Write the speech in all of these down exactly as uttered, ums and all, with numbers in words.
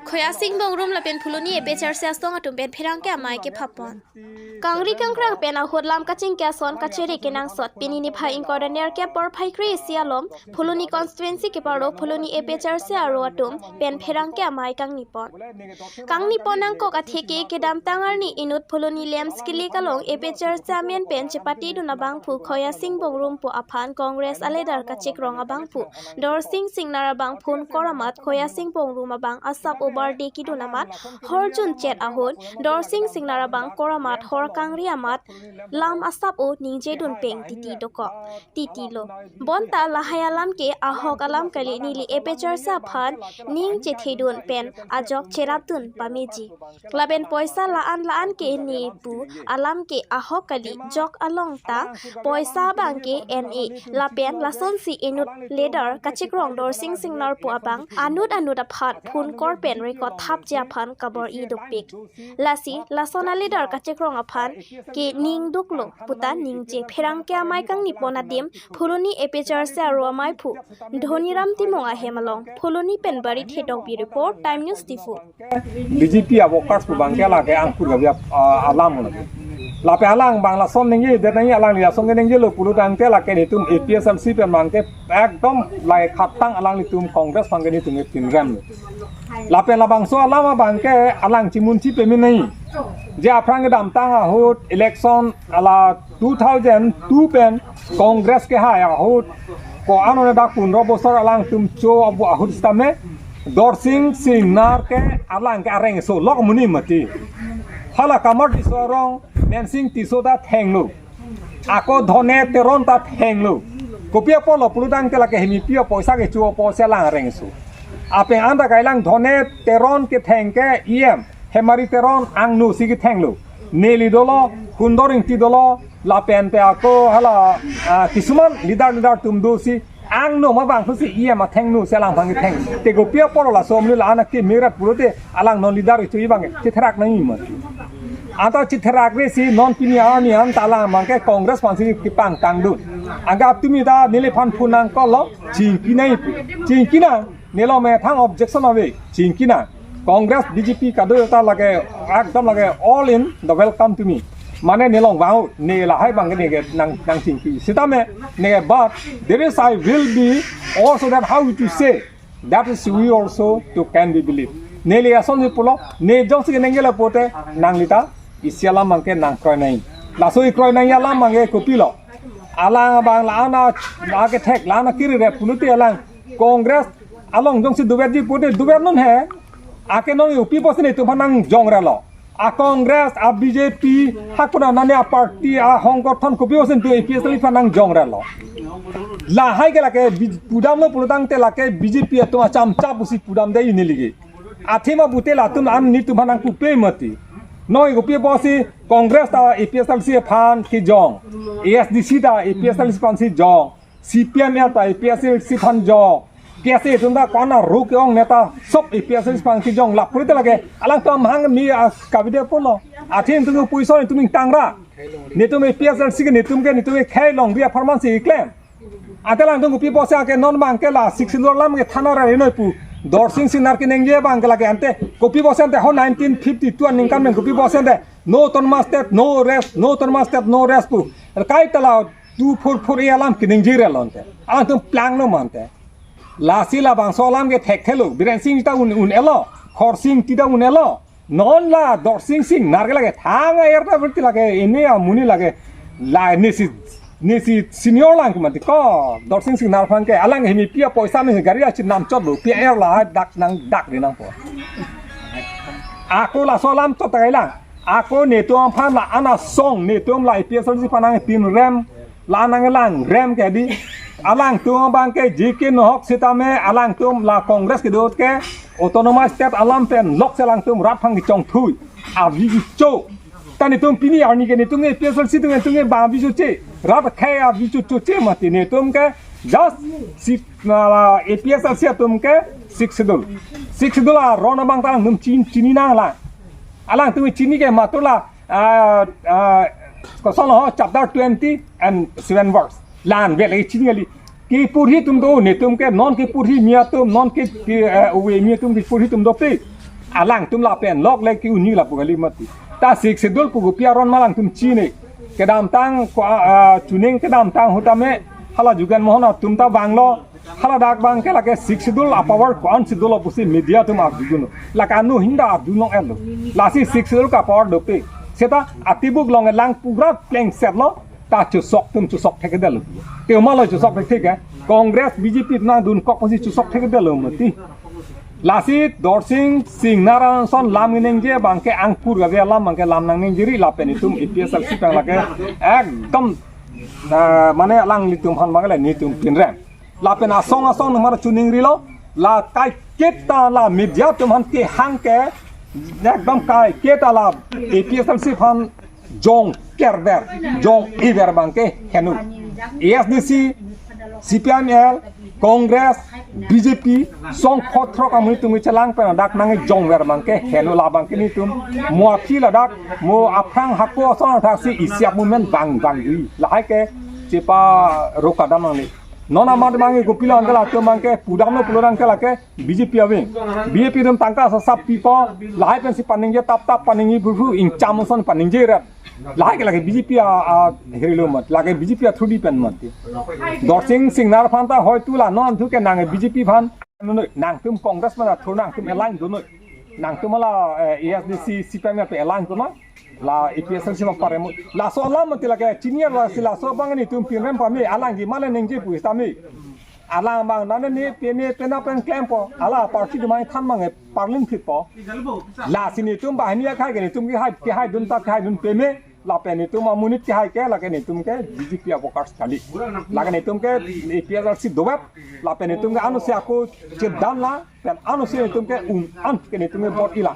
Khoyasing Bongrum lapen Phuloni A P H R C asong atum pen pherangke amei kephapon. Kangri kangkrang pen ahut lam kachingki ason kachere kenangsot pini niphai ingkoi ra nerkep porphai kre-isi alom Phuloni constituency keparo Phuloni A P H R C aro atum pen pherangke amei kangnipon. Kangnipon nangkok atheke kedamtang arni inut Phuloni L M S kili kalong A P H R C amen pen chepatidun abangphu Khoyasing Bongrum pu aphan Congress a leader kachekrong abangphu Dorsing Singnar abang phone kor amat Khoyasing Bongrum abang asap o birthday kedun amat hor junchet ahut Dorsing Singnar abang kor amat hor kangri amat lam asap o ningjedun peng titi dokok titi lo. Bonta lahai alam ke ahok alam kali, neli A P H R C aphan ning chethedun pen ajok cherapdun pameji. Lapen poisa la-an la-an ke ne pu alam ke ahok kali, jok along ta poisa abang ke ne. Lapen lasonsi inut leader kachekrong Dorsing Singnar pu abang anut anut aphan phone kor pen record thapji aphan kabor-i dopik. Lasi lason a leader kachekrong aphan ke ning duklo puta ningje pherangke amei kangnipon adim Phuloni A P H R C aro ameiphu Dhoniram Timung ahem along Phuloni pen Bari Thedok bi report, Time News Diphu. B J P a workers pu abang ke lake angkur gabi ap-, ah, alam lake. Lapen alang abang lason ningjedet nangji, alangli lason ke ningjelo pulo tangte lake netum A P H L C pen abang ke ekdom lake khatang alanglitum Congress abang ke netum ke pinrem lo. Lapen labangso alam abang ke alang chimun chipe mene. Je aphrang kedamtang ahut election ala two thousand two pen Congress kehai ahut ko-an one dak pundro bosor alangtum cho abu ahut sitame Dorsing Singnar ke alang ke areng so lok muni mati. Hala Kamal Tisso arong, Mensing Tisso ta thenglo. Ako Dhone Teron ta thenglo. Kopi apotlo pulo tangte lake hemipi apoisa kecho apotsi alang areng so. Apeng anta kailang Dhone Teron ketheng ke E M Hemari Teron angno si kethenglo. Neli dolo, Kundor Ingti dolo, lapen te ako hala, ah, kisuman leader leader atum do si angno ma abang si E M athengno si alang abang ketheng. Te kopi apotlo laso amli la-an ke mirat pulote alang non leader ichu abang chetherak nangji ma. Anta chetherakre si non pini arni anta alang abang ke Congress aphansi kepangtangdun. Anke tumi ta neliphan phone nangkoklo, chingki nangji pu. Chingki nang, neli methang objection ave, chingki nang. Congress, B J P kado ta lake ekdom lake all in the welcome to me. Mane neli vang, ne lahai abang ke ne ke nang, nang chingki. Sitame ne ke, but there is I will be also that how to say that is we also to can be believe. Neli asonsi pulo, ne jongsi keningje lapote nangli ta isi alam abang ke nangkroi nangji. Laso ikroi nangji alam abang ke kopilo? Alang abang la-an a, la kethek, la-an akiri re pulote alang Congress along jongsi doverji pute dover non he. Ake non U P apotsi netum aphan nangjong relo. A Congress, a B J P, hakuna nane a party, a hongkothon kopi apotsi netum A P H L C aphan nangjong relo. Lahai ke lake B-, pudamlo pulo tangte lake B J P atum achamcha pusi pudamde ini ligi. Athema pute latum an netum aphan nangpupe mati. Non U P apotsi Congress ta A P H L C aphan kejong. A S D C ta A P H L C aphansi jong. C P M L ta A P H L C aphan jong. K S A atum ta ko-an aro ke-ong neta sob A P H L C aphan kejong lapulote lake alangtum amahang mi a kabide pulo. Athe netum ke puison netum ingtangra. Netum A P H L C ke netum ke netum ke khei longri apharman si klem. Ante alangtum kopi apotsi ke non abang ke la Sixth Schedule alam ke thana ra rinoi pu. Dorsing Singnar keningje abang ke lake ante kopi apotsi ante ho nineteen fifty-two aningkan pen kopi apotsi ante no autonomous state, no rest, no autonomous state, no rest pu. Kaita la two four four A alam keningje relo ante. Alangtum planglo ma ante. Lasi labangso alam ke thekthelo. Biren Singh ta un, un-elo. Khorsing Ingti ta un-elo. Non la Dorsing Singnar ke lake thang air ta berti lake ini amonit lake la nesi, nesi senior lang ke mati ko. Dorsing Singnar aphan ke alang hemipi apoisa me gari achin namchotlo. Pi air la dak nangdakri nangpo. Ako laso alam chot ta kailang. Ako netum aphan la-an asong, netum la A P H L C aphan nangpinrem, la-an nanglangrem ke di. Alangtum abang ke J K Nahok sitame alangtum la Congress kedo ke autonomous state alam pen lok si alangtum rat aphan kechongthui. Avi kecho. Ta netum pini arni ke netum ke A P H L C atum netum ke ba avi choche. Rat akhei avi choche mati netum ke just si, ah, A P H L C atum ke Sixth Schedule. Sixth Schedule aron abang ta alangtum chin, chini nanglang. Alangtum chini ke matur la, ah, ah, kosonlo ho chapter twenty and seven verse. La-an vel lagi chini kali. Kepurhi atum do, netum ke non kepurhi mi atum, non ke, ke, eh, ove mi atum kepurhi atum dopik. Alangtum lapen lok le ke-un-e lapu kali mati. Ta Sixth Schedule pu kopi aron ma alangtum chini. Kedamtang ko, ah, chuning kedamtang ahut tame hala Jugen Mohan atum ta vanglo. Hala dak abang ke lake Sixth Schedule a-power ko-an schedule pusi media atum arjudunlo. Lake anu hinda arjulong-etlo. Lasi Sixth Schedule ka-power dopik. Seta atibuk along elang pura plengsetlo. Ta chusok atum chusok thekthedetlo. Te uma lo chusok thekthek ke. Congress, B J P nangdunkok pusi chusok thekthedetlo mati. Lasi Dorsing Singnar ason lam ningje abang ke angkur gave alam abang ke lam nangningjeri lapen itum A P H L C abang lake ekdom, eh, mane alanglitum aphan abang le netum pinrem. Lapen asong asong atum aphan chuningrilo, la kaiketa la media atum aphan kehang ke, ekdom kaiketa la A P H L C aphan jong kerver, jong-iver abang ke heno. A S D C, C P I M L, Congress, B J P, song phothrok amonit atum chelang pen dak nangjongver abang ke heno, labang ke netum mo aphi ladak, mo aphrang hako ason thaksi isi ap movement bang bang di. Lahai ke chepa rokadam nangne. Non amat abang ke kopilo anke latum abang ke pudamlo pulo abang ke lake B J P aving. B J P atum tangka sasap pipo, lahai pensi paningje tap tap paningje buru ingcham ason paningje rat. Lahai ke lake B J P a, a, hirilo mat, lake B J P athudi pen mat. Dorsing Singnar aphan ta hoitu la non thu ke nang B J P aphan. Nonoi, nangtum Congress mana thur nangtum align dunoi. Nangtum hala, eh, A S D C, C P I M L pen align dunoi. La A P H L C ma paremo. Laso alam mati lake chini lasi laso abang netum pinrem pame alangli mane ningje pu tame. Alang abang nane ne peme pena pen klempo. Hala party atum aphan than abang parlin phitpo. Lasi netum banghini akhai ke netum kehai, kehaidun ta kehaidun peme. Lapen netum amonit kehai ke lake netum ke B J P a-workers kali. Lake netum ke A P H L C dovek. Lapen netum ke ansi ako chedan la. Pen ansi netum ke un-an ke netum ke vote ila.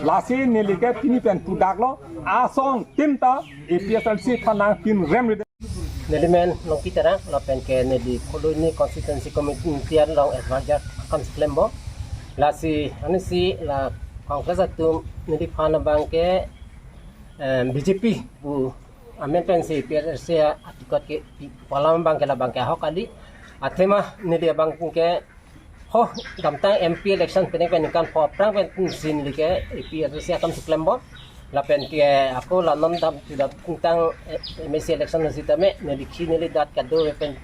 Lasi neli ke pini pen pudaklo, asong tim ta A P H L C aphan nangpinrem ride. Neli men Longki Terang, lapen ke neli Kholoni Constituency Committee along advisor akam si klembom. Lasi ansi la Congress atum neliphan abang ke, em, B J P pu amen pensi A P H L C aticket kepi pu alam abang ke labang ke ahok kali. Athema neli abang ke ho, damtang M P election pen ke ningkan pho aphrang pensi neli ke A P H L C akam si klembom. Lapen ke ako la non dam sudah tentang, eh, M A C election sitame neli khi neli dat kado pen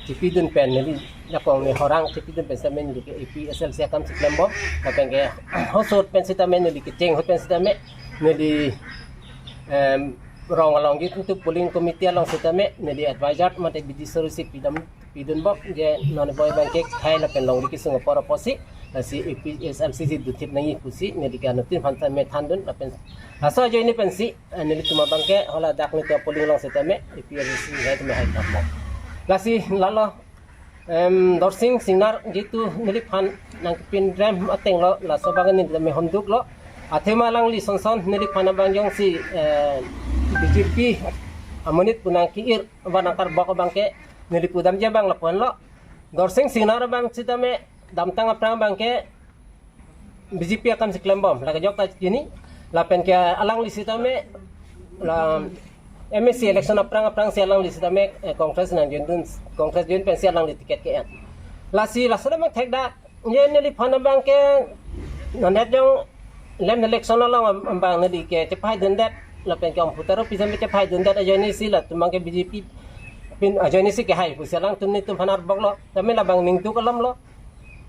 chepidun pen neli jakong ni horang chepidun pen sitame neli ke A P H L C akam si klembom. Lapen ke hosot pen sitame neli kecheng ahut pen sitame neli, em, rong along gitu polling committee along sitame neli advisor mate B D C sorry si pidam pidunbom je non boi abang ke khei lapen longri kesung apor apotsi, lasi A P H L C si duthip nangji pusi neli ke anuttin aphan tame thandun lapen laso ajoine pensi, eh, nelitum abang ke hala dak netum polling along sitame A P H L C hai tame hai thanbom. Lasi lalo, em, Dorsing Singnar jitu neliphan nangpinrem atenglo, laso abang neli tame honduklo. Athema alangli sonson neliphan abang jongsi, eh, B J P amonit pu nangke-ir abang nangkarbok abang ke neli pudamji abang lapu-anlo. Dorsing Singnar abang sitame damtang aphrang abang ke B J P akam si klembom, lake jok ta chini. Lapen ke alangli sitame la M A C election aphrang aphrangsi alangli sitame, eh, Congress nangjoin dun, Congress join pensi alangli ticket ke-en. Lasi laso abang thekdak, je neliphan abang ke non-et jong lem election along am-, abang neli ke chephaidundet, lapen ke Amphu Taro pi sitame chephaidundet ajoine si latum abang ke B J P pen ajoine si kehai pusi alangtum netum aphan arboklo. Tame labang ningduk alamlo.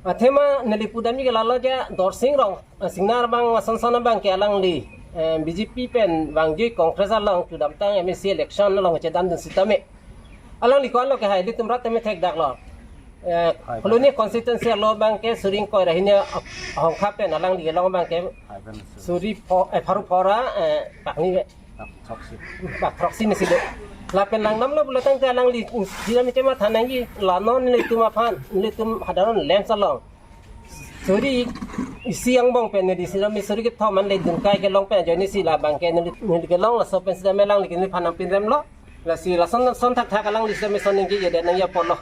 Athema neli pudamji ke lalo je Dorsing Rong, eh, Singnar abang sonson abang ke alangli, eh, B J P pen vangji Congress along kedamtang M A C election along chedandun sitame alangli ko-anlo kehai, ilitum rat tame thekdaklo. Eh, Kholoni constituency along abang ke suri ingkoi ra hini ahongkha pen alangli kelong abang ke suri pho-, eh, pharo phora, eh, pakni, pak throksi mesi do. Lapen langdamlo pulo tangte alangli sitame chematha nangji, la non nelitum aphan, nelitum hadaron lens along suri isi angbong pen neli sitame suri kethom an le dunkai kelong pen ajoine si labang ke neli, neli kelong, laso pen sitame alangli ke neliphan nangpinremlo. Lasi lason son thakthak alangli sitame son ningjejedet nangji apotlo.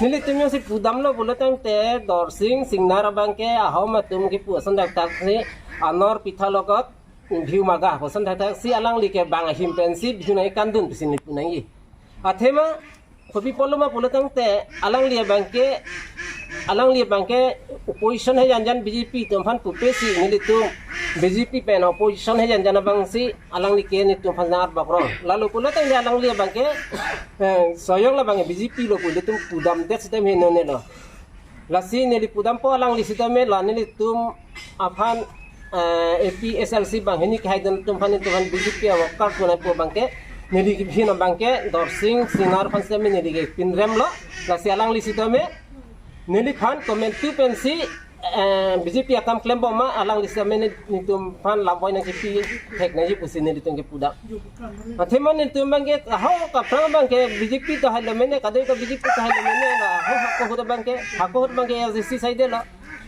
Nelitum jongsi pudamlo pulo tangte Dorsing Singnar abang ke ahom atum kepu ason thakthak si anor pitha logot bhiu maga pu ason thakthak si alangli ke bang ahim pensi bhiu nangkandun pusi neli pu nangji. Athema Kopi pulo ma pulo tangte alangli abangke, alangli abangke opposition he janjan B J P atum aphan pupe si nelitum B J P pen opposition he janjan abang si alangli ke nelitum aphan nang-arbakrong. Lalu pulo tangte alangli abangke, eh, soyong labang B J P lo pu nelitum pudamdet sitame henlo. Lasi neli pudampo alangli sitame la nelitum aphan, eh, A P H L C banghini kehaidun atum aphan, nelitum aphan B J P a-worker atum aphan pu abangke, neli hin abangke Dorsing Singnar aphan sitame neli ke pinremlo. Lasi alangli sitame neliphan komantu pensi, eh, B J P akam klembom ma alangli sitame ne-, nelitum aphan lamvoi nangkipi thek nangji pusi nelitum ke pudam. Athema nelitum abangke, aho kaphrang abangke B J P ta hailo mene, kadai ka B J P ta hailo mene, la aho hako ahut abangke, hako ahut abangke A I C C saidelo.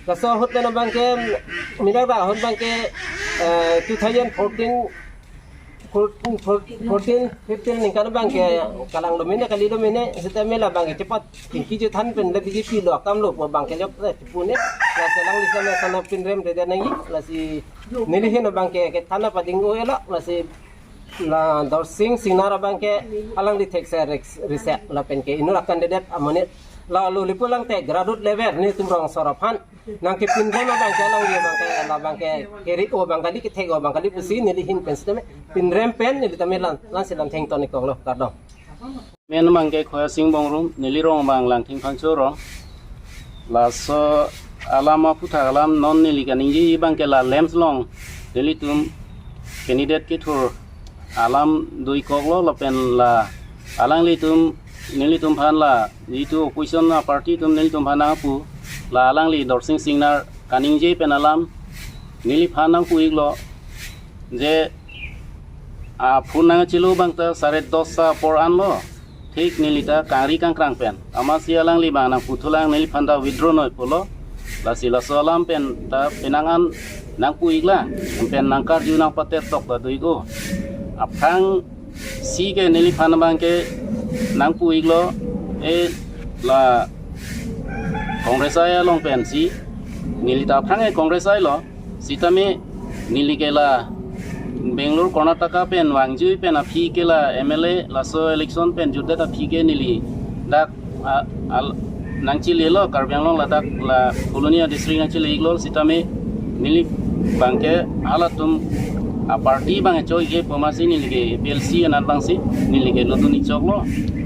Laso ahut pen abangke, mirak dak ahut abangke, eh, two thousand fourteen, fourteen, fourteen, fifteen ningkan abangke, kalanglo mene, kalilo mene, sitame la abangke cepat tingki juthan pen le B J P lo akamlo pu abangke jok, eh, pune, lasi alangli sitame sana pinremredet nangji, lasi neli hin abangke kethan pading o elo, lasi la Dorsing Singnar abangke alangli thekser rek-, reset lapen ke inut a-candidate amonit la lo lipu lang te grassroot level nelitum rong asor aphan nangkepinrem abangke alangli abangke la abangke keri o abang kali, kethek o abang kali pusi neli hin pen sitame pinrem pen neli tame lan, lan si lam thengton-ik koklo, kardom. Men abangke Khoyasing Bongrum, neli rong abang Langthing Phangcho rong. Laso alam aphuthak alam non neli kaningje abangke la LAMPS along nelitum candidate kethur alam do-ik koklo lapen la alanglitum nelitum aphan la jitu opposition a-party atum nelitum aphan nangpu la alangli Dorsing Singnar kaningje pen alam neliphan nangpu-iklo je a-phone nangchelo abang ta sare dos apor anlo. Thik neli ta kangri kangkrang pen. Amatsi alangli abang nangputhulang neliphan ta withdraw noi pulo. Lasi laso alam pen ta penang an nangpu-iklang. Pen nangkarju nangpater tok ta do-ik o. Aphrangsi ke neliphan abangke nangpu-iklo. E la Congress ai along pensi. Neli ta aphrang e Congress ailo. Sitame neli ke la Bangalore, Karnataka pen vangjui pen aphi ke la M L A laso election pen jutdet aphi ke neli dak, a, al, nangchilelo Karbi Anglong ladak la Kolonia district nangchile-iklo sitame neli abangke halatum a-party abang choi-ikji pu amatsi neli ke A P H L C anat abangsi neli ke lodun-ik choklo.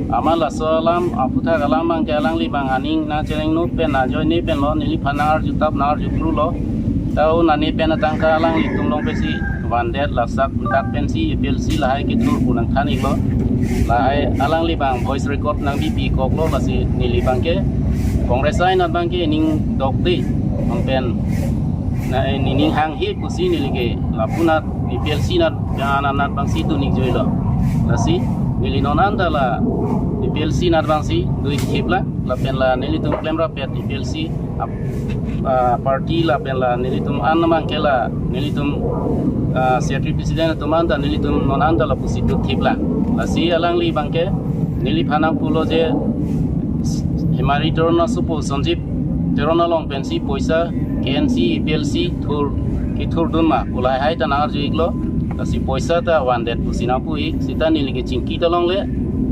Amat laso alam aphuthak alam abangke alangli abang aning nangcherengno pen ajoine penlo neliphan nang-arjutap nang-arjuprulo. Ta o nani pen atangka alanglitum along pensi vandet laso dak pensi A P H L C lahai kethur pu nangthan-iklo. Lahai alangli abang voice record nangbipi koklo lasi neli abangke Congress ai anat abangke ning dokde. Pen na, eh, nening hanghe pusi neli ke lapu anat A P H L C anat, ya, anat, anat abangsi dun-ik juilo. Lasi neli non anta la A P H L C anat abangsi do-ik thip la, lapen la nelitum klemrappet A P H L C ap-, ah, party lapen la nelitum an abangke la nelitum, ah, secretary president atum anta nelitum non anta lapusi do thip la. Lasi alangli abangke neliphan nangpulo je Himari Teron asopo Sanjib Teron along pensi poisa K N C, A P H L C thur kethurdun ma pu lahai ta nang-arju-iklo. Lasi poisa ta vandet pusi nangpu-ik, sita neli ke chingki ta longle,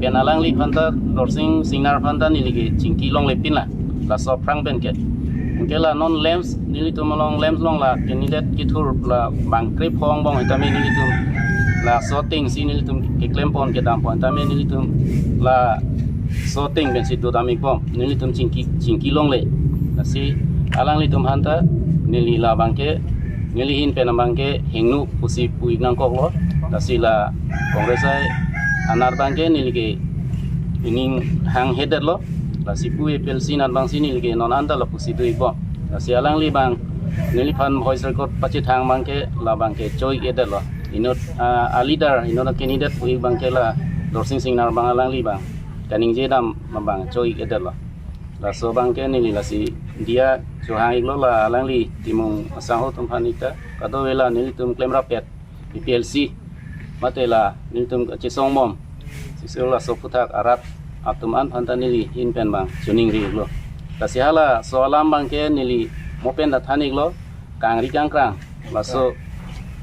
pen alangliphan ta Dorsing Singnar aphan ta neli ke chingki longle pin la, laso aphrang pen ke. Anke la non LAMPS, nelitum along LAMPS along la candidate kethur la bang krepho angbong sitame nelitum laso atengsi nelitum keklempon kedampon sitame nelitum laso ateng pensi dodam-ikbom, nelitum chingki, chingki longle. Lasi alanglitum aphan ta neli la abangke, neli ahin pen abangke hingno pusi pu-ik nangkoklo. Lasi la Congress ai anat abangke neli ke nening hanghedetlo. Lasi pu A P H L C anat abangsi neli ke non anta lapusi do-ikbom. Lasi alangli abang neliphan voice record pachethang abangke la abangke choi-ik-edetlo. Inut, ah, a-leader, inut a-candidate pu-ik abangke la Dorsing Singnar abang alangli abang kaningje dam abang choi-ik-edetlo. Laso abangke neli lasi diya chohang-iklo la alangli Timung asangho atum aphan ik ta. Kadokave la nelitum klemrappet A P H L C mate la nelitum kachesongbom, sisi laso aphuthak arat atum an aphan ta neli ahin pen abang choningri-iklo. Lasi halaso alam abangke neli mo pen ta than-iklo, kangri kangkrang. Laso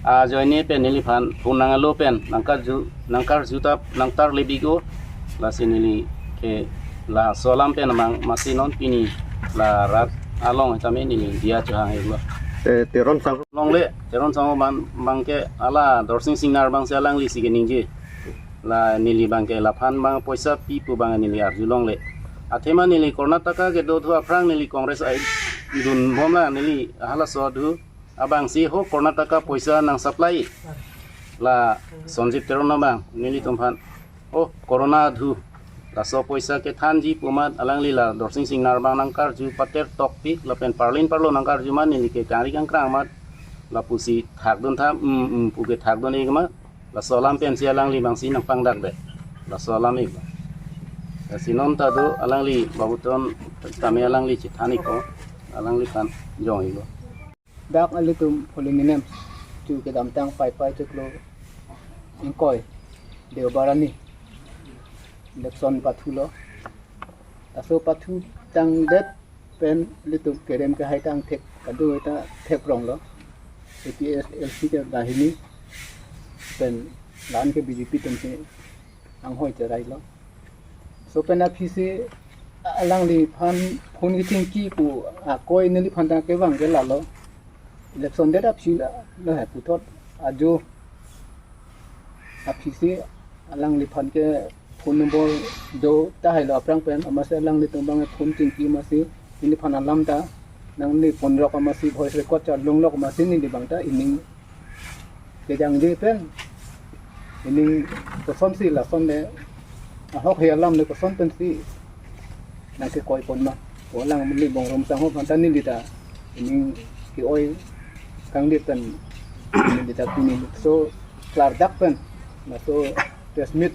ajoine pen neliphan phone nanglo pen nangkarju, nangkarjutap nangtarlip-ik o. Lasi neli Eh, laso alam pen abang masi non pini la rat along tame neli diya chohang iklo. Eh, Teron Sangho. Longle, Teron Sangho abang, abangke hala Dorsing Singnar abangsi alanglisi keningje. La neli abangke laphan abang poisa pi pu abang neli arjulongle. Athema neli Karnataka kedo thu aphrang neli Congress ai dunbom la neli halaso adhu abangsi ho Karnataka poisa nang supply. La Sanjib Teron abang nelitum aphan, oh, corona adhu, laso poisa kethanji pu amat alangli la Dorsing Singnar abang nangkarju pater tokpik lapen parlin parlo nangkarju amat neli ke kangri kangkrang amat lapusi thakdun tha, mm, mm, pu ke thakdun ik amat, laso alam pensi alangli abangsi nangpangdakde. Laso alam ik. Lasi non ta do alangli Babu Teron tame alangli chethan ikpo, alangliphan jong ikpo. Dak ilitum Holy Names chu kedamtang Paipai chiklo ingkoi Deobar arni election pathulo. Laso pathu tangdet pen ilitum kerem kehai tang thek kadu ta thekronglo. A P H L C ke banghini pen la-an ke B J P atumsi anghoi cherailo. So pen aphisi alangliphan phone kechingki pu akoi neliphan ta kevang ke lalo. Election det aphi la, lo he puthot ajo aphisi alangliphan ke phone number do tahailo aphrang pen, amatsi alanglitum abang phone chingki amatsi neliphan alam ta nangli phone rok amatsi voice record chalonglok amatsi neli abang ta ining kejangje pen ining kosonsi lason le ahok he alam le kosonpensi nangkekoi pon ma. Ko alang neli Bongrung Sangho aphan ta neli ta ining ke-oi kangdit pen neli ta pini so klardak pen laso press meet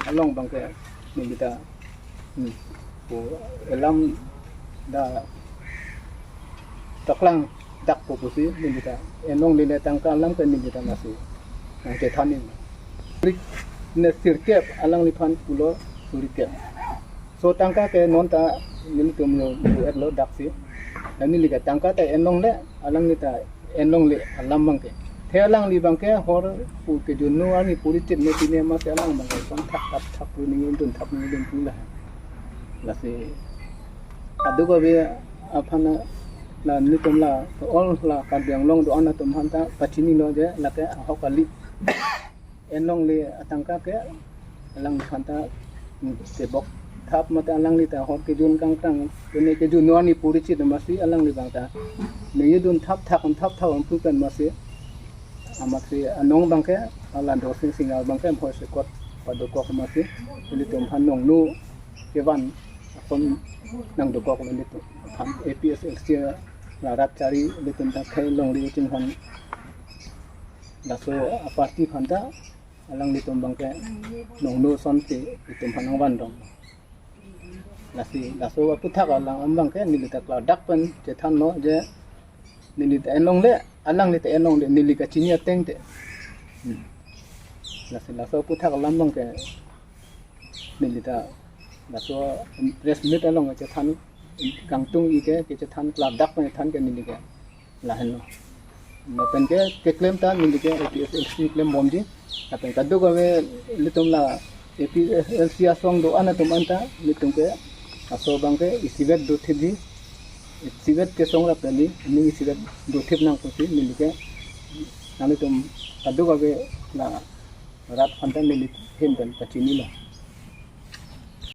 along abangke neli ta, hmm, ko alam ta taklang dak po pusi neli ta enlongle tangka alam ke neli ta lasi nangchethan ik. Suri, ne sirkep alangliphan pulo suri kep. So tangka ke non ta nelitum lo buet lo daksi. Dan neli ke tangka ta enlongle, alangli ta enlongle alam abangke. The alangli abangke hor pu kejun no arni puri chit ne pine amatsi alang abangke son thak thak thak pu ning dun thak ning dun pu la. Lasi aduk ave aphan la nelitum la all la Karbi Anglong do-an atum aphan ta pachinilo je lake ahok kali. Enlongle atangka ke alangphan ta, mm, tebok thap mate alangli ta hor kejun kangkrang, pine kejun no arni puri chit amatsi alangli abang ta ningje dun thap thak thap thak pu pen amatsi, amatsi anong abangke hala Dorsing Singnar abangke voice record padokok amatsi ilitum aphan nongno kevan ason nangdokoklo ilitum aphan A P H L C la rat chari ilitum ta khei longri ching aphan. Laso aparty aphan ta alanglitum abangke nongno asonsi itum aphan nangvandong. Lasi laso aputhak alam abangke neli ta klardak pen chethanlo je neli ta enlongle, alangli ta enlongle, neli kachini ateng te. Hmm. Lasi laso aputhak alam abangke neli ta laso press meet along chethan kangtung ik ke, kechethan klardak pen than ke neli ke lahenlo. Lapen ke keklem ta neli ke A P H L C klembomji. Lapen kadokave ilitum la A P H L C asong do-an atum anta ilitum ke aso abangke isivet dothipji. Isivet kesong rap kali, ining isivet dothip nang pusi neli ke nanglitum kadokave la rat aphan ta neli ahin pen pachinilo.